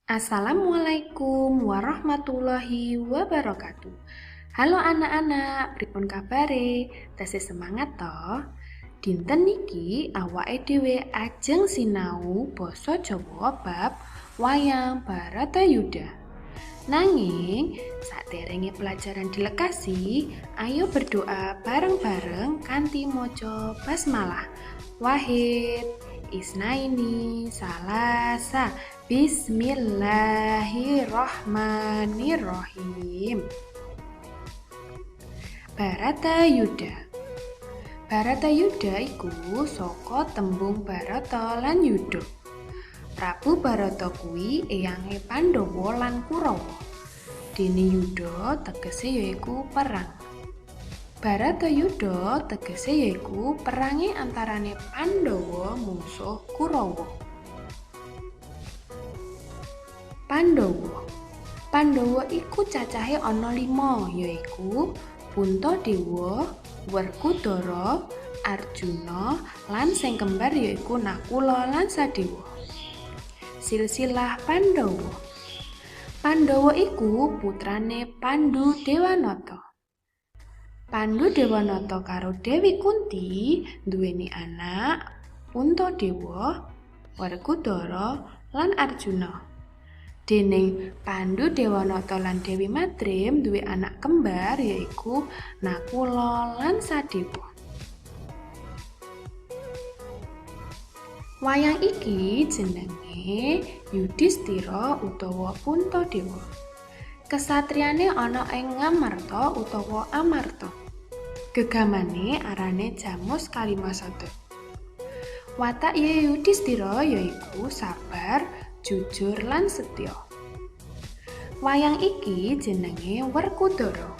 Assalamualaikum warahmatullahi wabarakatuh. Halo anak-anak, pripun kabare? Tesih semangat toh? Dinten niki awake dhewe ajeng sinau basa Jawa bab wayang Baratayuda. Nanging saderenge pelajaran dilekasi, ayo berdoa bareng-bareng kanthi maca basmalah. Wahid, Isnaini, Salasa. Bismillahirrahmanirrahim. Baratayuda. Baratayuda iku saka tembung Barata lan Yuda. Prabu Barata kuwi eyange Pandhawa lan Kurawa. Dene Yuda tegese yaiku perang. Baratayuda tegese yaiku perange antarane Pandhawa mungsuh Kurawa. Pandhawa. Pandhawa iku cacahe ana 5, yaiku Puntadewa, Werkudara, Arjuna, lan sing kembar yaiku Nakula lan Sadewa. Silsilah Pandhawa. Pandhawa iku putrane Pandu Dewanata. Pandu Dewanata karo Dewi Kunti duweni anak Puntadewa, Werkudara, lan Arjuna. Dening Pandu Dewanata lan Dewi Madrim duwe anak kembar yaiku Nakula lan Sadewa. Wayang iki jenenge Yudhistira utawa Puntadewa. Kesatriyane ana ing Ngamarta utawa Amarta. Gegamane arane Jamus Kalimasada. Watak Yudhistira yaiku sabar, jujur lan setya. Wayang iki jenenge Werkudara.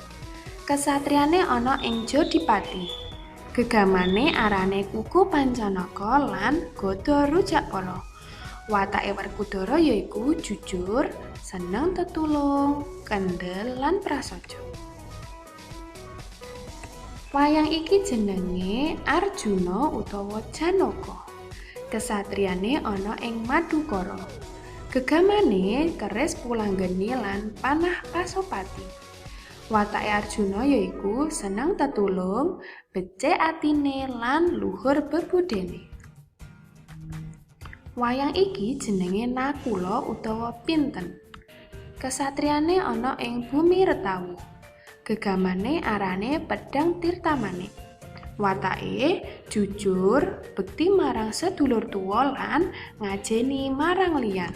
Kesatriyane ana ing Jodipati. Gegamane arane Kuku Pancanaka lan Gada Rujakpala. Watake Werkudara yaiku jujur, seneng tetulung, kendel lan prasaja. Wayang iki jenenge Arjuna utawa Janaka. Kesatriyane ana ing Madukara. Gegamane keris Pulanggeni lan panah Pasopati. Watake Arjuna yaiku seneng tetulung, becik atine lan luhur bebudene. Wayang iki jenenge Nakula utawa Pinten. Kesatriyane ana ing Bumi Retawu. Gegamane arane Pedang Tirtamanik. Watake jujur, bekti marang sedulur tuwa lan ngajeni marang liyan.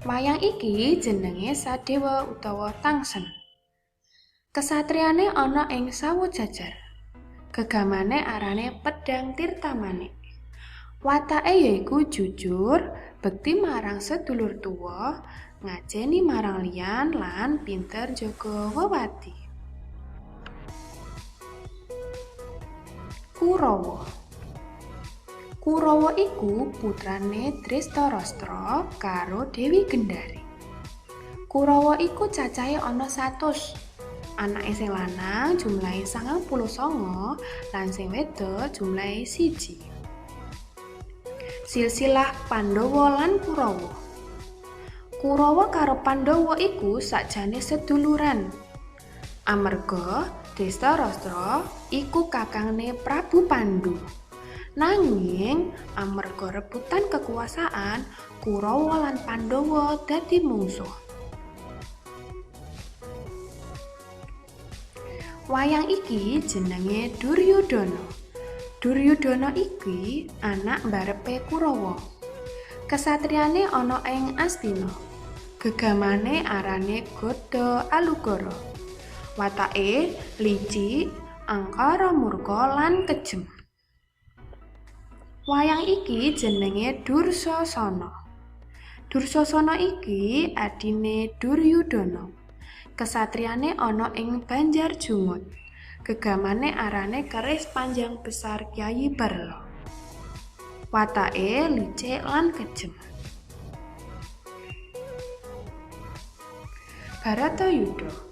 Wayang iki jenenge Sadewa utawa Tangsen. Kesatriyane ana ing Sawojajar. Gegamane arane Pedang Tirtamanik. Watake yaiku jujur, bekti marang sedulur tuwa, ngajeni marang liyan lan pinter njaga wewadi. Kurawa. Kurawa iku putrane Drestarastra karo Dewi Gendari. Kurawa iku cacahe ana 100. Anake sing lanang jumlahe 99 lan sing wedok jumlahe 1. Silsilah Pandhawa lan Kurawa. Kurawa karo Pandhawa iku sakjane seduluran. Amarga Drestarastra iku kakangne Prabu Pandu. Nanging amarga rebutan kekuasaan, Kurawa lan Pandhawa dadi mungsuh. Wayang iki jenenge Duryudana. Duryudana iki anak mbarepe Kurawa. Kesatriyane ana ing Astina. Gegamane arane Gada Alugara. Watake licik, angkara murka lan kejem. Wayang iki jenenge Dursasana. Dursasana iki adine Duryudana. Kesatriyane ana ing Banjar Jungut. Gegamane arane Keris Panjang Besar Kyai Barla. Watake licik lan kejem. Baratayuda.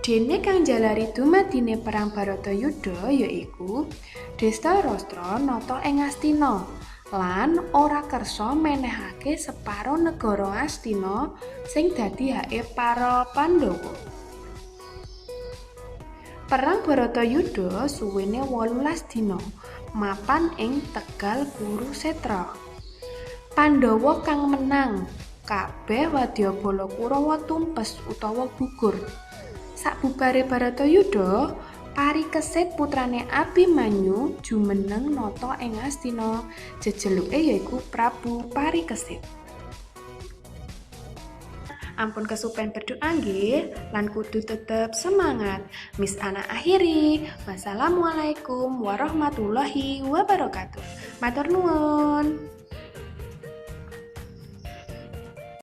Dene kang njalari dumadine perang Baratayuda yaiku Drestarastra nata ing Astina. Lan ora kersa menehake separo negara Astina sing dadi hake para Pandhawa. Perang Bharatayuddha suwene 18 dina, mapan ing Tegal Kurusetra. Pandhawa kang menang, kabeh wadyabala Kurawa tumpes utawa gugur. Sakbubare Bharatayuddha, Parikesit putrane Abimanyu jumeneng nata ing Astina, jejeluke yaiku Prabu Parikesit. Ampun kesupen berdoa nggih, lan kudu tetep semangat. Miss Ana akhiri. Wassalamualaikum warahmatullahi wabarakatuh. Matur nuwun.